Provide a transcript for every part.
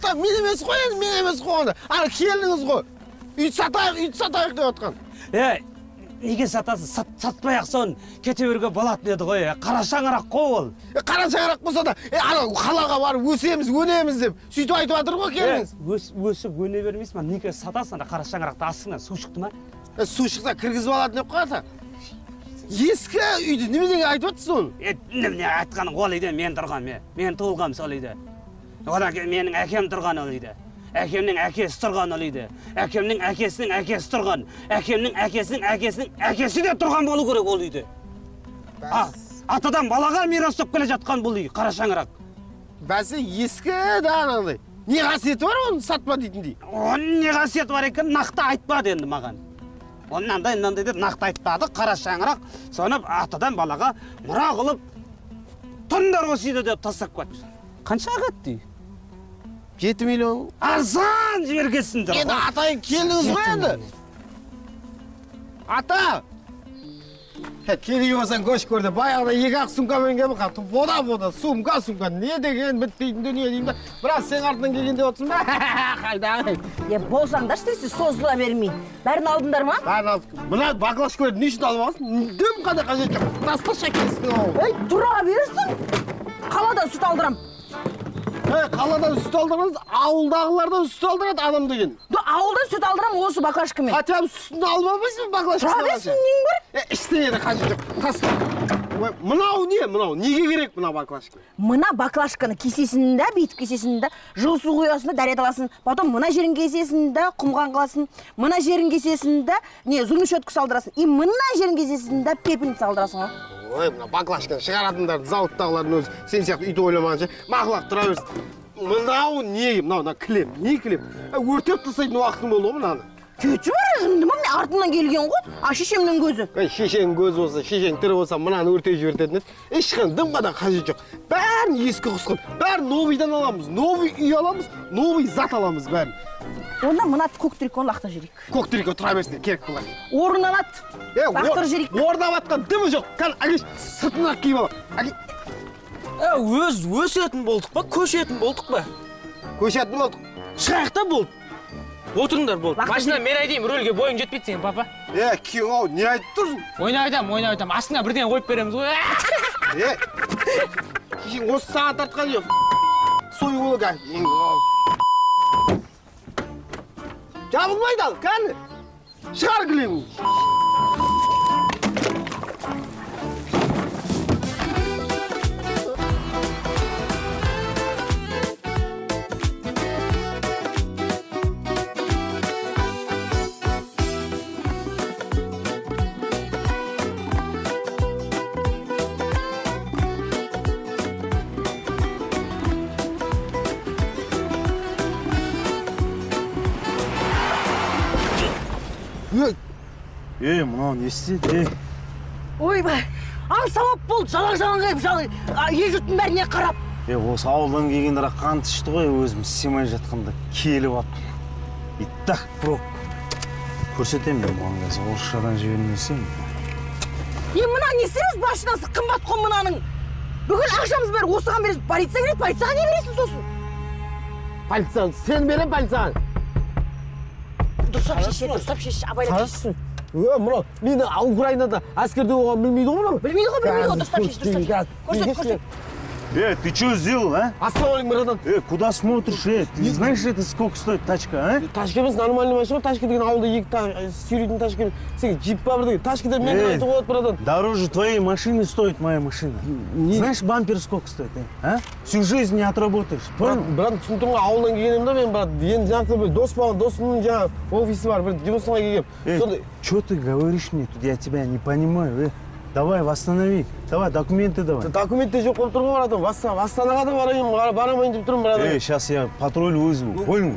Ата, мен емес қой енді, мен емес қой онда. Ана келдіңіз ғой. Үйді сатайық, үйді сатайық деп отқан. Неге сатасың? Сатпай-ақ соны кете беруге болатын еді ғой. Қара шаңырақ қой ол. Қара шаңырақ болса да, ана қалаға барып өсеміз, өнеміз деп сөйтіп айтып жатыр ғой келдіңіз. Өсіп өне бермейсің ба? Неге сатасың ана қара шаңырақты? Астыңнан су шықты ма? Су шықса кіргізіп алатын еді қой ата. Ескі үйді неменеге айтып отырсыз оны? Немене айтқаның, ол үйде мен тұрған, мен туылғам сол үйде. Одан кейін менің әкем тұрған ол үйде. Әкемнің әкесі тұрған ол үйде. Әкемнің әкесінің әкесі тұрған. Әкемнің әкесінің әкесінің әкесі де тұрған болу керек ол үйде. Атадан балаға мирас болып келе жатқан бұл үй, қара шаңырақ. Бәсе ескі да анандай. Не қасиеті бар оны сатпа дейтіндей? Оның не қасиеті бар екен, нақты айтпады енді маған. Ол мынандай мынандай деп нақты айтпады, қара шаңырақ. Соны атадан балаға мұра қылып тұрыңдар осы үйде деп тастап кетті. Қанша кетті үй? 7 миллион. Арзан жібергенсіңдер. Енді атайын келдіңіз ғой енді. Ата! Керек болсаң көшіп көрді. Баяғыда екі-ақ сумкамен келіп, бода-бода, сумка, сумка. Не деген бітпейтін дүние деймін да. Бірақ сен артынан келген деп отырсың ба? Қайда? Болсаңдаршы десе, созыла бермей. Бәрін алдыңдар ма? Бәрін алдық. Мына баклажка не үшін алып аласың? Дым қандай қажет жоқ. Тасташы әкелсін ол. Ей, тұра берсін. Қаладан сүт алдырам. Қаладан сүт алдырамыз, ауылдағылардан сүт алдырады адам деген. Ауылдан сүт алдырам осы баклажкамен. Хотя бы сүтін алып алмайсың ба баклажкасын? Тұра берсін, нең бар? Ештеңе де қажет жоқ. Таста. Мынау не? Мынау неге керек мына баклажка? Мына баклажканы кесесің да, бүйтіп кесесің да, жылы су құясың да, дәрет аласың. Потом мына жерін кесесің да, құмған қыласың. Мына жерін кесесің да, не, зубный щетка салдырасың. И мына жерін кесесің да, пепельница салдырасың ғой. Ой, мына баклажканы шығаратындардың, зауыттағылардың өзі сен сияқты өйтіп ойламағанша мақұл-ақ тұра берсін. Мынау не? Мынау мына кілем, не кілем? Өртеп тастайтын уақытың болды ғой мынаны. Кетші бар, жынды ма? Мен артымнан келген ғой. А шешемнің көзі. Шешеңнің көзі болса, шешең тірі болса, мынаны өртеп жібертетін еді. Ешқандай дымға да қажет жоқ. Бәрін ескі құсқын, бәрін новыйдан аламыз, новый үй аламыз, новый зат аламыз бәрін. Онда мына көк триконы лақтырып жіберейік. Көк трико тұра берсін, керек болар. Орын алады. Лақтырып жіберейік. Орнап атқан дымы жоқ. Кәне, әкеш, сыртына киіп ал. Өз өсетін болдық па, көшетін болдық па? Көшетін болдық. Шығайық та болды. Отырыңдар болды. Машина мен айдайым, рөлге бойың жетпейді сенің, папа. Күйеу, не айтып тұрсың? Ойнап айтамын, ойнап айтамын. Астына бірдеңе қойып береміз ғой. Шешең осы саған тартқан жоқ. Сойы болады. Жабылмайды ал, кәні. Шығар кілемін. Мынау не істеді? Ойбай, аң сауап болды, жалаң-жалаң қойып, ел жұрттың бәріне қарап. Осы ауылдан келгендер қант ішті ғой, өзім істемей жатқанда келіп алып. И так пробка. Көрсетемін мен бұған қазір, орысшадан жібермесем. Мына не істейміз, машинасы қымбат қой мынаның. Бүкіл ақшамыз бәрі осыған бересің. Полиция келеді, полицияға не бересің сосын? Полицияны, сен берем полицияны. Дұрыстап шеше, дұрыстап шеше, абайлап шеше. Мынау, мені Украинада әскерде болған білмейді ғой мынау. Білмейді ғой, білмейді ғой, дұрыстап шеш, дұрыстап шеш. Көрсет, көрсет. Ты что сделал, а? Ассалаумалейкум, братан. Куда смотришь, Ты знаешь, это сколько стоит тачка, а? Тачка емес, нормальный машина, тачка деген ауылда екі сүйрейтін тачка емес. Сен джип па бірдеңе, тачка деп мен айтуға болады, братан. Дороже твоей машины стоит моя машина. Знаешь, бампер сколько стоит, а? Всю жизнь не отработаешь, понял? Брат, түсініп тұрмын ғой, ауылдан келген едім да мен, брат. Енді жаңағы дос болған, досымның жаңағы офисі бар, бір жұмысына келгем. Что ты говоришь мне тут? Я тебя не понимаю, Давай, восстанови. Давай, документы давай. Документы жоқ болып тұр ғой, братан. Астанаға да барайын, барамайын деп тұрмын, братан. Сейчас я патруль вызову, понял?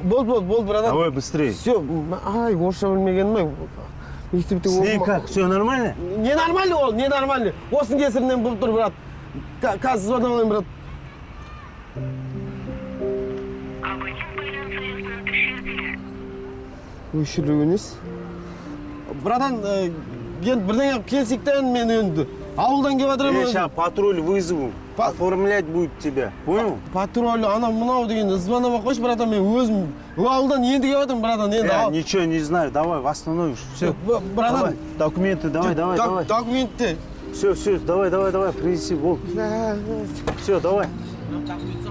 Болды, болды, братан. Давай быстрее. Все, ай, орысша білмегенім ай. Мектепте С ней как, все нормально? Не нормально ол, не нормально. Осының кесірінен болып тұр, брат. Қазір звондап алайын, брат. Өшіру емес. Братан, енді бірдеңе келсек те мен енді ауылдан келіп жатырмын. Сейчас патруль вызову. Оформлять будет тебя, понял? Патруль, анау мынау деген звондамай қойшы, братан, мен өзім ауылдан енді келіп жатырмын, братан, енді. Я ничего не знаю, давай, восстановишь, все. Братан. Документы, давай, давай, давай. Документы. Все, все, давай, давай, давай, принеси, бол. Все, давай.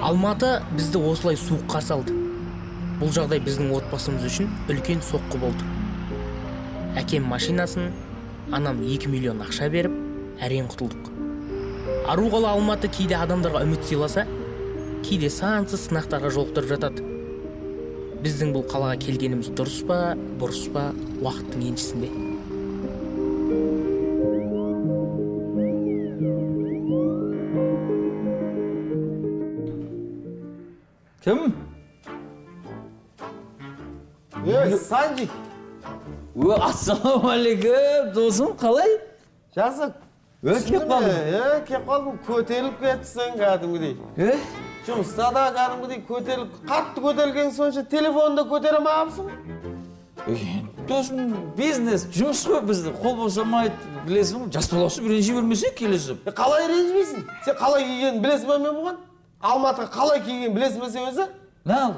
Алматы бізді осылай суық қарсы алды. Бұл жағдай біздің отбасымыз үшін үлкен соққы болды. Әкем машинасын, анам 2 миллион ақша беріп, әрең құтылдық. Ару қала Алматы кейде адамдарға үміт сыйласа, кейде сансыз сынақтарға жолықтырып жатады. Біздің бұл қалаға келгеніміз дұрыс па, бұрыс па, уақыттың еншісінде. Кім? Ей, Санжик. Ассалаумағалейкум, досым, қалай? Жақсы. Кеп қалдым. Кеп қалдым, көтеріліп кетсің кәдімгідей. Жұмыста да кәдімгідей көтеріліп, қатты көтерілген сонша телефонды көтере алмапсың. Досым, бизнес, жұмыс қой бізді, қол босамайды, білесің ғой, жас баласы ренжи бермесе келесі. Қалай ренжімейсің? Сен қалай келгенін білесің бе мен бұған? Алматыға қалай келгенін білесің бе сен өзі? Нағыл?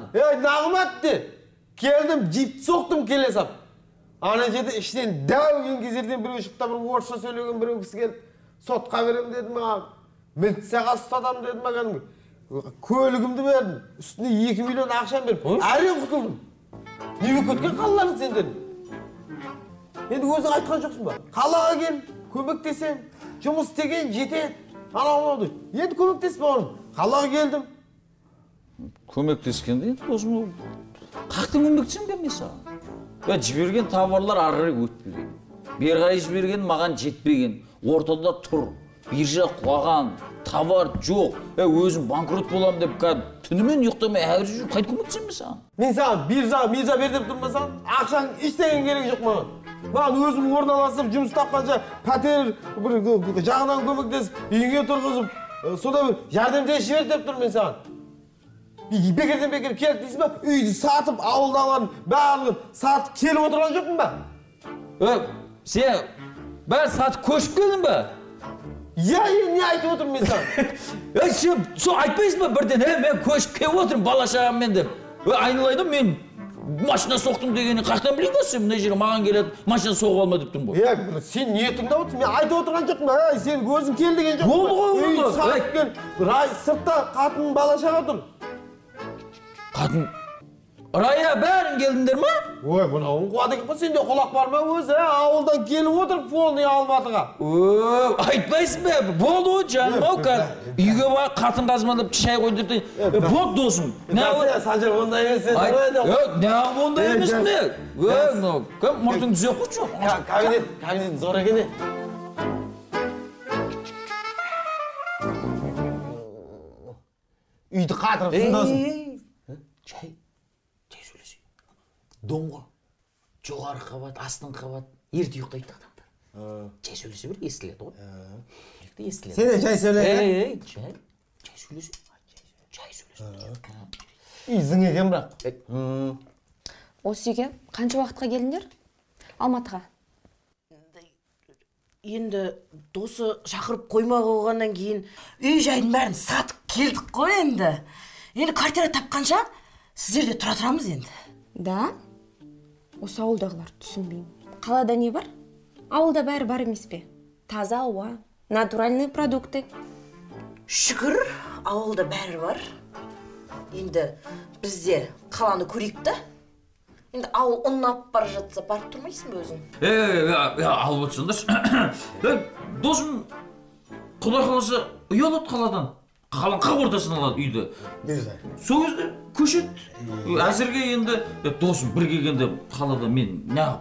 Нағымат де. Келдім, джипті соқтым келе сап. Ана жерде ішінен дәу кеңгезерден біреу шықты, бір орысша сөйлеген біреу кісі келіп, сотқа беремін деді маған, милицияға ұстатамын деді маған, көлігімді бердім, үстіне 2 миллион ақшам беріп, әрең құтылдым. Не болып кеткен қалаларың сендердің? Енді өзің айтқан жоқсың ба? Қалаға кел, көмектесем, жұмыс істеген жетеді, анау мынау деп. Енді көмектес бауырым, қалаға келдім. Көмектескенде енді досым, қақтың көмектесем бе мен саған? Жіберген товарлар ары қарай өтпеген. Бері қарай жіберген маған жетпеген. Ортада тұр, биржа құлаған, товар жоқ. Өзім банкрот боламын деп түнімен ұйықтамай әрі жүріп қайтып көмектесем бе саған? Мен саған биржа, миржа бер деп тұрмын саған. Ақшаң ештеңе керегі жоқ маған. Маған өзім орналасып, жұмыс тапқанша пәтер бір жағынан көмектесіп, үйіңе тұрғызып, сонда бір жәрдемдесіп жібер деп тұрмын мен саған. Бекерден бекер келді дейсің ба? Үйді сатып, ауылдағылардың барлығын сатып келіп отырған жоқпын ба? Сен бәрін сатып көшіп келдің ба? Иә, не айтып отырмын мен саған? Сен сол айтпайсың ба бірден, мен көшіп келіп отырмын бала шағаммен деп. Айналайын, мен машина соқтым дегенін қаяқтан білейін ба сен? Мына жерге маған келеді, машина соғып алма деп тұрмын ғой. Сен не тыңдап отырсың? Мен айтып отырған жоқпын. Сен өзің кел деген жоқпын. Болды ғой, болды. Сатып кел, сыртта қатын бала шаға тұр. Қатын, Рая, бәрін келдіңдер ма? Ой, мынауың қуады екен ғой, сенде құлақ бар ма өзі, ауылдан келіп отыр полный Алматыға. Айтпайсың ба, болды ғой жаным ау, үйге барып қатын қазмалап шай қойдырды. Болды досым. Санжар, ондай емес. Неғып ондай емес не? Кім, мұртың түзе қойшы. Кабинет зор екен. Үйді қатырыпсың досым. Жай, жай сөйлесейік. Дом ғой. Жоғары қабат, астыңғы қабат, ерте ұйықтайды адамдар. Жай сөйлесе бер, естіледі ғой. Естіледі. Сен де жай сөйле. Ей, жай, жай сөйлесе. Жай сөйлесе. Үй зың екен бірақ. Осы үйге қанша уақытқа келдіңдер? Алматыға. Енді досы шақырып қоймай қойғаннан кейін үй жайдың бәрін сатып келдік қой енді. Енді квартира тапқанша сіздерде тұра тұрамыз енді. Да? Осы ауылдағылар түсінбеймін. Қалада не бар? Ауылда бәрі бар емес пе? Таза ауа, натуральные продукты. Шүкір, ауылда бәрі бар. Енді бізде қаланы көрейік та. Енді ауыл ұнап бара жатса, барып тұрмайсың ба өзің? Алып отырсаңдаршы. Досым, Құдай қаласа, үй алады қаладан. Қаланың қақ ортасынан алады үйді. Сол кезде көшеді. Әзірге енді досым бір келгенде қалада мен неғып.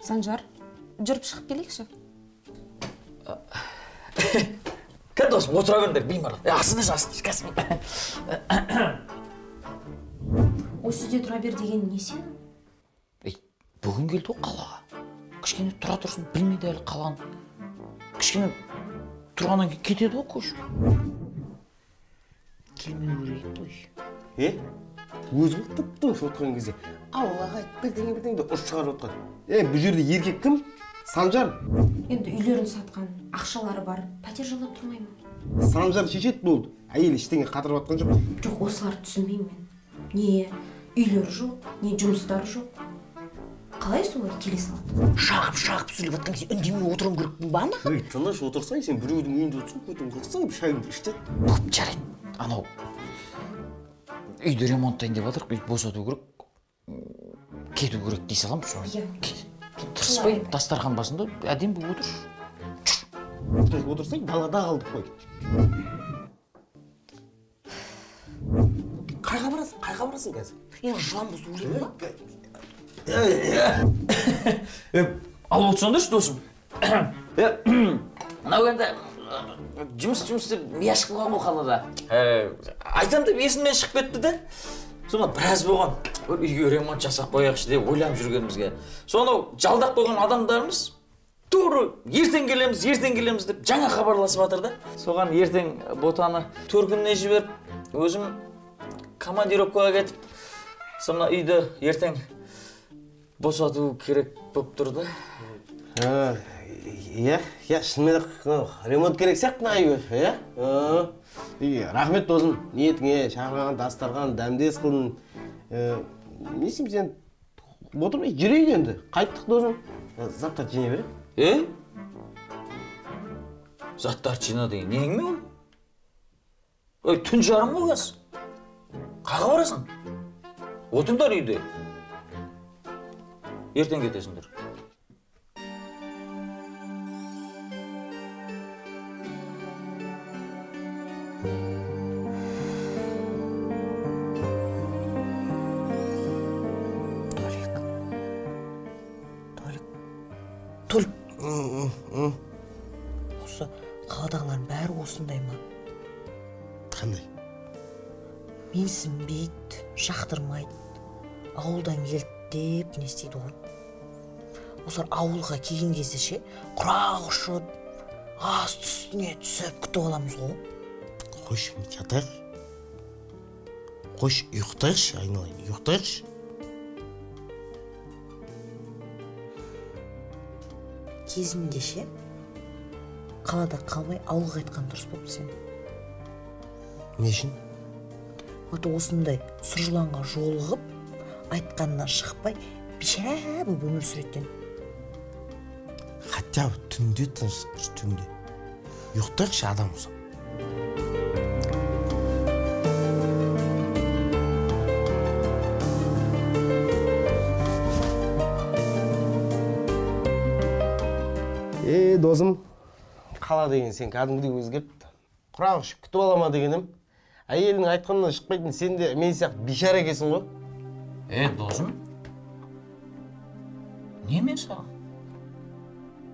Санжар, жүріп шығып келейікші. Кәд досым, отыра беріңдер, беймарал. Асыңдаршы, асыңдаршы, кәсіп. Осы үйде тұра бер деген не сенің? Бүгін келді ғой қалаға. Кішкене тұра тұрсын, білмейді әлі қаланы. Кішкене тұрғаннан кейін кетеді ғой көшіп. Келмеу керек еді ғой. Өзің тып-тыныш отырған кезде ауылға қайт, бірдеңе-бірдеңе деп ұрыс шығарып отқан. Бұл жерде еркек кім? Санжар. Енді үйлерін сатқан, ақшалары бар, пәтер жалдап тұрмай ма? Санжар шешеді болды. Әйел ештеңе қатырып жатқан жоқ. Жоқ, осыларды түсінбеймін мен. Не үйлері жоқ, не жұмыстары жоқ. Қалай солай келе салады? Шағып-шағып сөйлеп жатқан кезде үндемей отыруым керекпін ба ана? Ей, тыныш отырсаң, сен біреудің үйінде отырсаң, көтің қырықсаң, шайыңды ішті. Көп жарайды. Анау үйді ремонттайын деп жатырық, үйді босату керек, кету керек дей саламын. Иә. Тырыспай дастархан басында әдемі болып отыршы. Отырсаң, далада қалдық қой. Қайға барасың? Қайға барасың қазір? Енді жылан болса өлемін ба? Алып отырсаңдаршы, досым. Мынау енді жұмыс деп ми ашып қойған ғой қалада. Айтам деп есімнен шығып кетті де. Сонда біраз болған. Үйге ремонт жасап қояйықшы деп ойланып жүргенімізге. Сонау жалдап қойған адамдарымыз тура ертең келеміз, ертең келеміз деп жаңа хабарласып жатыр да. Соған ертең ботаны төркініне жіберіп, өзім командировкаға кетіп, сонда үйді ертең босату керек болып тұр да. Иә, иә, шынымен ремонт керек сияқты мына үйге, иә? Рахмет досым, ниетіңе, шақырған, дастархан, дәмдес қылдың. Не істейміз енді? Отырмай жүрейік енді. Қайттық досым. Заттарды жинай берейік. Е? Заттарды жина деген не әңгіме ол? Ой, түн жарым ғой қазір. Қайда барасың? Отырыңдар үйде. Ертең кетесіңдер. Толик. Осы қаладағылардың бәрі осындай ма? Қандай? Менсінбейді, жақтырмайды. Ауылдан келді деп не істейді ғой? Осылар ауылға келген кезде ше, құрақ ұшып, асты үстіне түсіп күтіп аламыз ғой. Қойшы, жатайық. Қойшы, ұйықтайықшы, айналайын, ұйықтайықшы. Кезінде ше, қалада қалмай ауылға қайтқан дұрыс болыпты сен. Не үшін? Вот осындай сұр жыланға жолығып, айтқанынан шықпай, бейшара болып өмір сүретін. Хотя бы түнде тыныштық, түнде. Ұйықтайықшы адам болса. Е, досым, қала деген сен кәдімгідей өзгеріпті. Құрақ ұшып күтіп алама дегенім, әйелінің айтқанынан шықпайтын сен де мен сияқты бейшара екенсің ғой. Е, досым, не мен саған?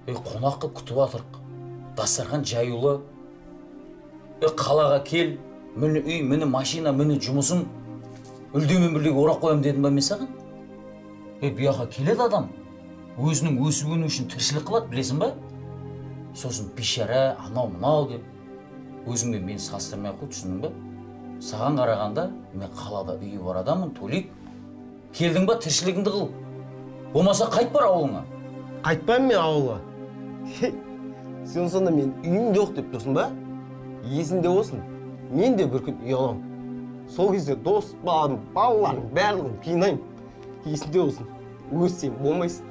Е, қонақ қылып күтіп жатырық. Дастархан жаюлы. Е, қалаға кел, міне үй, міне машина, міне жұмысым. Үлдемен бірлігі орақ қоям дедім ба мен саған? Е, бұяққа келеді адам. Өзінің өсіп өнуі үшін тіршілік қылады, білесің ба? Сосын бейшара, анау мынау деп өзіңмен мені салыстырмай ақ қой, түсіндің ба? Саған қарағанда мен қалада үйі бар адаммын, Толик. Келдің ба, тіршілігіңді қыл. Болмаса қайт бар ауылыңа. Қайтпаймын мен ауылға. Сен сонда мен үйім жоқ деп тұрсың ба? Есіңде болсын, мен де бір күн үй аламын. Сол кезде дос балам, балаларым барлығын қинаймын. Есіңде болсын, өз сен болмайсың.